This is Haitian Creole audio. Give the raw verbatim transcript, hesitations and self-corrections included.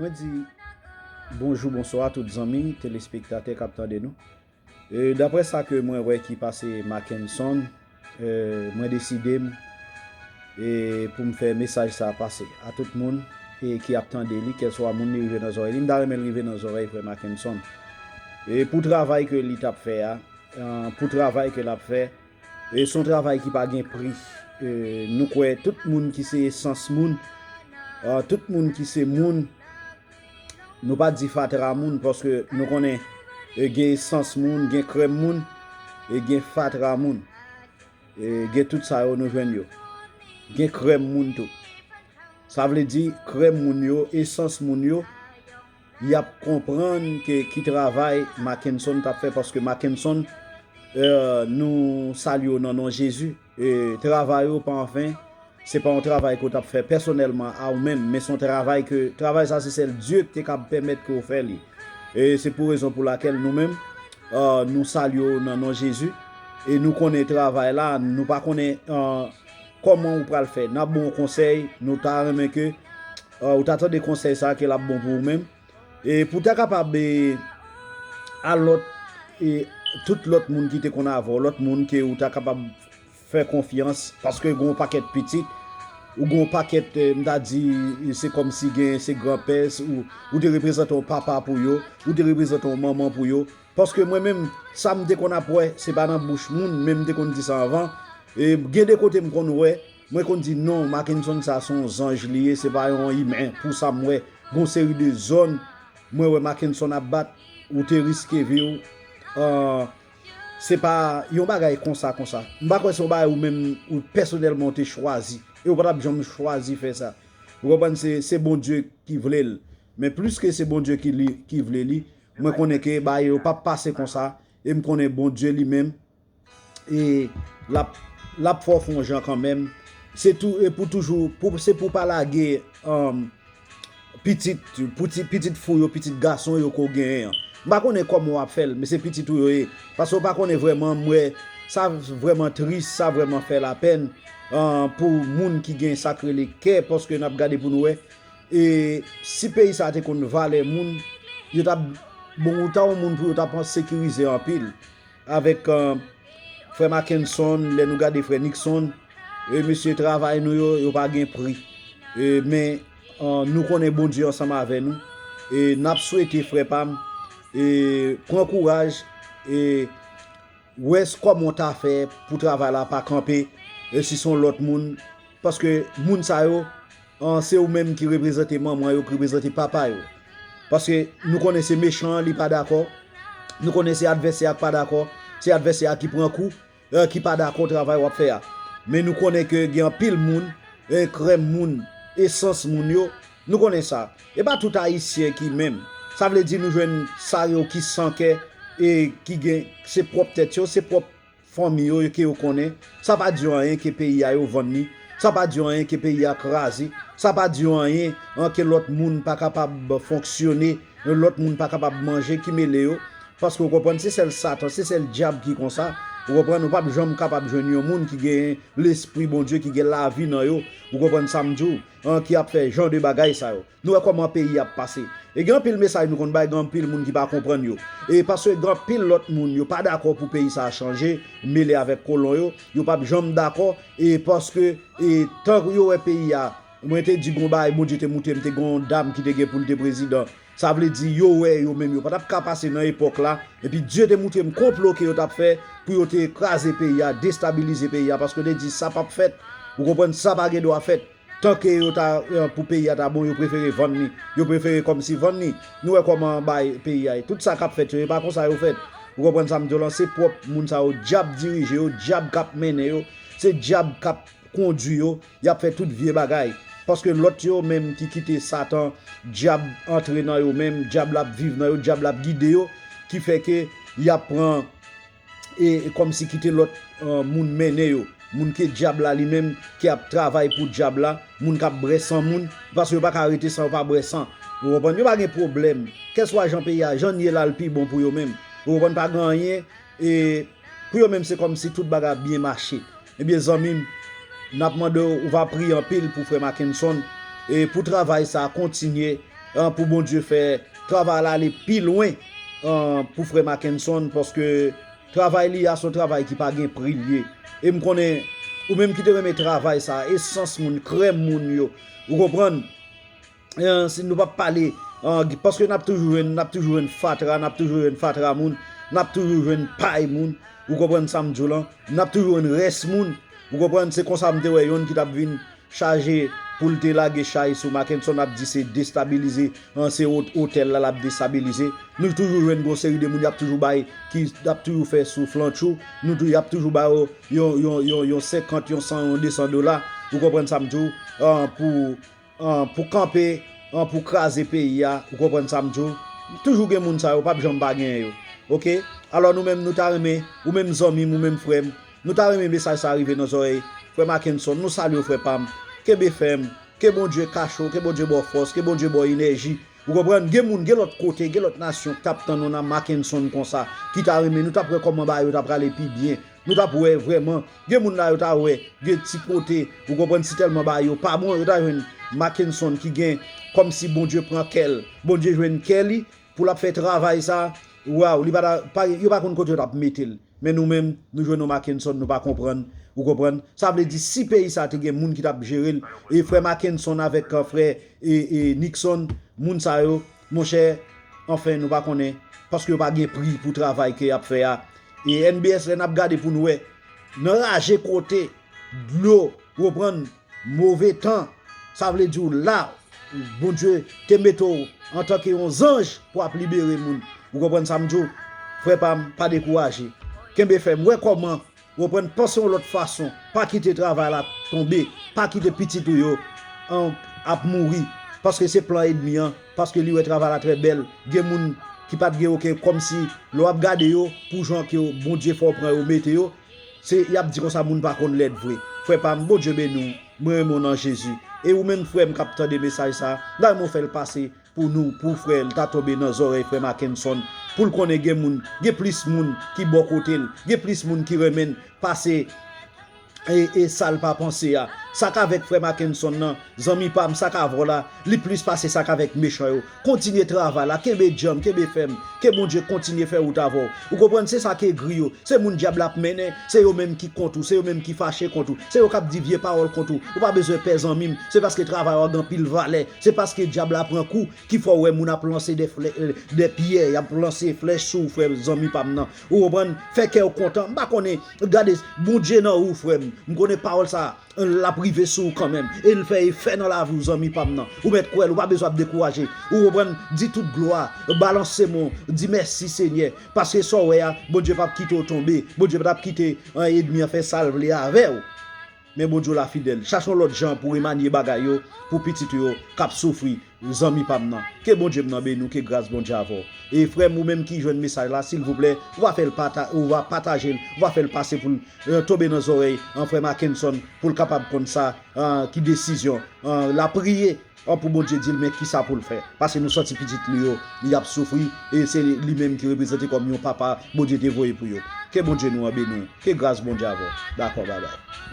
Mwen di bonjou, bonswa tout zanmi telespektatè k ap tande nou. E, daprè sa ke mwen wè ki pase Mackenson, e, mwen deside m, e, pou m fè mesaj sa pase a tout moun, e, ki ap tande li, kèlswa moun li rive nan zòrèy li. M ta renmen l rive nan zòrèy frè Mackenson. E pou travay ke li t ap fè a, e, pou travay ke l ap fè, e se yon travay ki pa gen pri. E, nou kwè tout moun ki se esans moun, e, tout moun ki se moun, nou pa di fatra moun, paske nou konnen, e, gen esans moun, gen krèm moun, e gen fatra moun. E, gen tout sa yo nou jwenn yo. Gen krèm moun tou. Sa vle di, krèm moun yo, esans moun yo, y ap konprann ke ki travay Mackenson t ap fè, paske Mackenson, e, nou salye w nan non Jezi. E, travay ou pa anfen, se pa yon travay ke w t ap fè pèsonèlman a ou menm, men se yon travay ke, travay sa se sèl Dye ki te kab pèmèt ke w fè li. E se pou rezon pou lakèl nou menm, e, nou salye w nan non Jezi. E nou konnen travay la, nou pa konnen, e, kòman ou pral fè. N ap ba w konsèy, nou ta renmen ke, e, ou ta tande konsèy sa ke l ap bon pou ou menm. E pou w ta kapab, e, a lòt, e tout lòt moun ki te konn avè w, lòt moun ke ou ta kapab fè konfyans, paske gen yon pakèt pitit, ou gen yon pakèt, e, m ta di, e, se kòmsi gen, se granpè, ou, ou te reprezante yon papa pou yo, ou te reprezante yon manman pou yo. Paske mwen menm, sa m te konn ap wè, se pa nan bouch moun, men m te konn di sa anvan. E gen de kote m konn wè, mwen konn di non, Mackenson sa se yon zanj li ye, se pa yon imen. Pou sa m wè, gon seri de zòn, mwen wè Mackenson ap bat, ou te riske vi w. An, se pa yon bagay konsa, konsa. M pa kwè se yon bagay ou menm, ou pèsonèlman ou te chwazi. E ou pa t ap janm chwazi fè sa. Ou konprann, se, se Bondye ki vle l. Men plis ke se Bondye ki li, ki vle li, mwen konnen ke bagay yo p ap pase konsa. E m konnen Bondye li menm, e l ap, l ap fè w fè yon jan kanmenm. Se tou, e pou toujou, pou, se pou pa lage, um, pitit, pou ti, pitit fi w yo, pitit gason yo ke w genyen an. M pa konnen kòman w ap fè l, men se pitit ou yo ye. Paske w pa konnen vrèman, m wè, sa vrèman tris, sa vrèman fè lapèn, ah, pou moun ki gen sa k rele kè, paske n ap gade pou nou wè. E si peyi sa a te konn valè moun, yo t ap, bon, ou ta yon moun pou yo t ap sekirize anpil. Avèk, ah, frè Mackenson, lè nou gade frè Nixon, e mesye, travay nou yo, yo pa gen pri. E, men, ah, nou konnen Bondye ansanm avè nou. E n ap swete, frè pa m, e pran kouraj, e wè s-, kòman w ta fè pou travay la pa kanpe, e si se yon lòt moun, paske moun sa yo, an, se ou menm ki reprezante manman yo, ki reprezante papa yo. Paske nou konnen se mechan an, li pa dakò. Nou konnen se advèsè a k pa dakò. Se advèsè a ki pran kou, e, ki pa dakò travay w ap fè a. Men nou konnen ke gen anpil moun, e, krèm moun, esans moun yo, nou konnen sa. E pa tout Ayisyen ki menm. Sa vle di nou jwenn sa yo ki san kè, e ki gen, se pwòp tèt yo, se pwòp fanmi yo ke yo konnen. Sa pa di yo anyen ke peyi a yo vann li. Sa pa di yo anyen ke peyi a kraze. Sa pa di yo anyen, an, ke lòt moun pa kapab fonksyone, lòt moun pa kapab manje, ki mele yo. Paske w konprann, se sèl Satan, se sèl dyab ki konsa. Ou konprann, ou p ap janm kapab jwenn yon moun ki gen lespri Bondye, ki gen lavi nan yo. Ou konprann sa m di w, an, ki ap fè jan de bagay sa yo. Nou wè kòman peyi ap pase. E gen anpil mesaj nou konn bay, gen anpil moun ki pa konprann yo. E paske gen anpil lòt moun, yo pa dakò pou peyi sa a chanje, mele avèk kolon yo, yo p ap janm dakò, e paske, e tan yo wè peyi a, mwen te di gon bagay, Bondye te moutre m, te gon dam ki te gen pou l te prezidan. Sa vle di, yo wè yo menm, yo pa t ap ka pase nan epòk la, epi Dye te moutre m konplo ke yo t ap fè pou yo te kraze peyi a, destabilize peyi a, paske yo te di sa p ap fèt. Ou konprann, sa pa gen dwa fèt. Tanke yo ta, eh, pou peyi a ta bon, yo prefere vann li. Yo prefere kòmsi vann li. Nou wè kòman bay peyi a ye. Tout sa k ap fèt yo, e pa konsa yo fèt. Ou konprann sa m di w lan? Se pwòp moun sa yo, dyab dirije yo, dyab k ap mennen yo, se dyab k ap kondui yo, y ap fè tout vye bagay. Paske lòt yo menm ki kite Satan, dyab antre nan yo menm, dyab la ap viv nan yo, dyab la ap gide yo, ki fè ke y ap pran e, e kòmsi kite lòt, eh, moun mennen yo. Moun ke dyab la li menm ki ap travay pou dyab la, moun k ap bwè san moun, paske yo pa ka rete san yo pa bwè san. Ou konprann? Yo pa gen pwoblèm. Kèlswa jan peyi a, jan l ye la, l pi bon pou yo menm. Ou konprann? Pa gen anyen, e pou yo menm se kòmsi tout bagay ap byen mache. Ebyen, zanmi m, n ap mande w, ou va priye anpil pou frè Mackenson, e pou travay sa a kontinye, an, pou Bondye fè travay la ale pi lwen, an, pou frè Mackenson, paske travay li a se yon travay ki pa gen pri l ye. E m konnen, ou menm ki te renmen travay sa, esans moun, krèm moun yo, ou konprann? Eh, si nou p ap pale, eh, paske n ap toujou jwenn, n ap toujou jwenn fatra, n ap toujou jwenn fatra moun, n ap toujou jwenn pay moun, ou konprann sa m di w lan? N ap toujou jwenn rès moun, ou konprann? Se konsa m te wè yonn ki t ap vin chaje pou l te lage chay sou Mackenson, ap di se destabilize, eh, se ot-, otèl la l ap destabilize. Nou toujou jwenn gon seri de moun, y ap toujou bay, ki ap toujou fè souflantchou, nou tou, y ap toujou ba yo yon, yon, yon, yon senkant, yon san, yon de san dola, ou konprann sa m di w, eh, pou an, pou kanpe, an, pou kraze peyi a, ou konprann sa m di w? Toujou gen moun sa yo, p ap janm pa genyen yo. Oke? Alò nou menm, nou ta renmen, ou menm zanmi m, ou menm frè m, nou ta renmen mesaj sa rive nan zòrèy frè Mackenson. Nou salye w, frè pa m. Kenbe fèm. Ke Bondye kache w, ke Bondye ba w fòs, ke Bondye ba w enèji. Ou konprann? Gen moun, gen lòt kote, gen lòt nasyon k t ap tann yon nan Mackenson konsa, ki ta renmen, nou t ap wè kòman bagay yo ta prale pi byen. Nou t ap wè vrèman, gen moun la yo ta wè, gen ti kote, ou konprann, si tèlman bagay yo pa bon, yo ta jwenn Mackenson ki gen, kòmsi Bondye pran kè l, Bondye jwenn kè li, pou l ap fè travay sa, waw, li pa ta, pa, yo pa konn kote yo t ap mete l. Men nou menm, nou jwenn yon Mackenson, nou pa konprann, ou konprann? Sa vle di, si peyi sa te gen moun ki t ap jere l, e frè Mackenson avèk, eh, frè, e, e Nixon, moun sa yo, monchè, anfen, nou pa konnen, paske yo pa gen pri pou travay ke y ap fè a. E N B S, lè n ap gade pou nou wè, nan raje kote, dlo, ou konprann, move tan, sa vle di w la, Bondye te mete w antanke yon zanj pou ap libere moun. Ou konprann sa m di w? Frè pa m, pa dekouraje. Kenbe fèm. Wè kòman, ou konprann, panse yon lòt fason. Pa kite travay la tonbe. Pa kite pitit ou yo, an, ap mouri. Paske se plan ènmi an. Paske li wè travay la trè bèl. Gen moun ki pa t gen okenn, kòmsi lè w ap gade yo, pou jan ke Bondye fè w pran yo, mete yo, se, y ap di konsa moun pa konn lèd vre. Frè pa m, Bondye beni w. Mwen renmen w nan Jezi. E ou menm frè m k ap tande mesaj sa, m ta renmen w fè l pase pou nou, pou frè l ta tonbe nan zòrèy frè Mackenson, pou l konnen gen moun, gen plis moun ki bò kote l, gen plis moun ki renmen l pase e, e sa l pa panse a. Sa k avèk frè Mackenson nan, zanmi pa m, sa k avè w la, li plis pase sa k avèk mechan yo. Kontinye travay la, kenbe djanm, kenbe fèm, ke Bondye kontinye fè wout avè w. Ou konprann, se sa k egri yo, se moun dyab la ap mennen, se yo menm ki kont ou, se yo menm ki fache kont ou, se yo k ap di vye pawòl kont ou. Ou pa bezwen pè zanmi m, se paske travay w a gen anpil valè, se paske dyab la pran kou ki fè w wè moun ap lanse de flè, de pyè, y ap lanse flèch sou ou, frè zanmi pa m nan. Ou konprann? Fè kè w kontan. M pa konnen, gade, Bondye nan ou, frè m. M konnen pawòl sa, l ap rive sou ou kanmenm. E l fè efè nan lavi w, zanmi pa m nan. Ou mèt kwè l, ou pa bezwen ap dekouraje. Ou konprann? Di tout glwa, balanse men w, di mèsi, Senyè. Paske sa w wè a, Bondye p ap kite w tonbe. Bondye p ap kite, an, ènmi an fè sa l vle avè w. Men Bondye w la fidèl. Chache yon lòt jan pou remanye bagay yo, pou pitit ou yo k ap soufri. Zanmi pa m nan. Ke Bondye m nan beni w, ke gras Bondye avè w. E frè m, ou menm ki jwenn mesaj la, silvouplè, ou va fè l pata-, ou va pataje l, ou va fè l pase pou l, eh, tonbe nan zòrèy an frè Mackenson, pou l kapab konn sa, eh, ki desizyon, eh, l ap priye, eh, pou Bondye di l men kisa pou l fè. Paske nou santi pitit li yo, y ap soufri, e se li menm ki reprezante kòm yon papa Bondye te voye pou yo. Ke Bondye nou an beni w, ke gras Bondye avè w. Dakò, babay.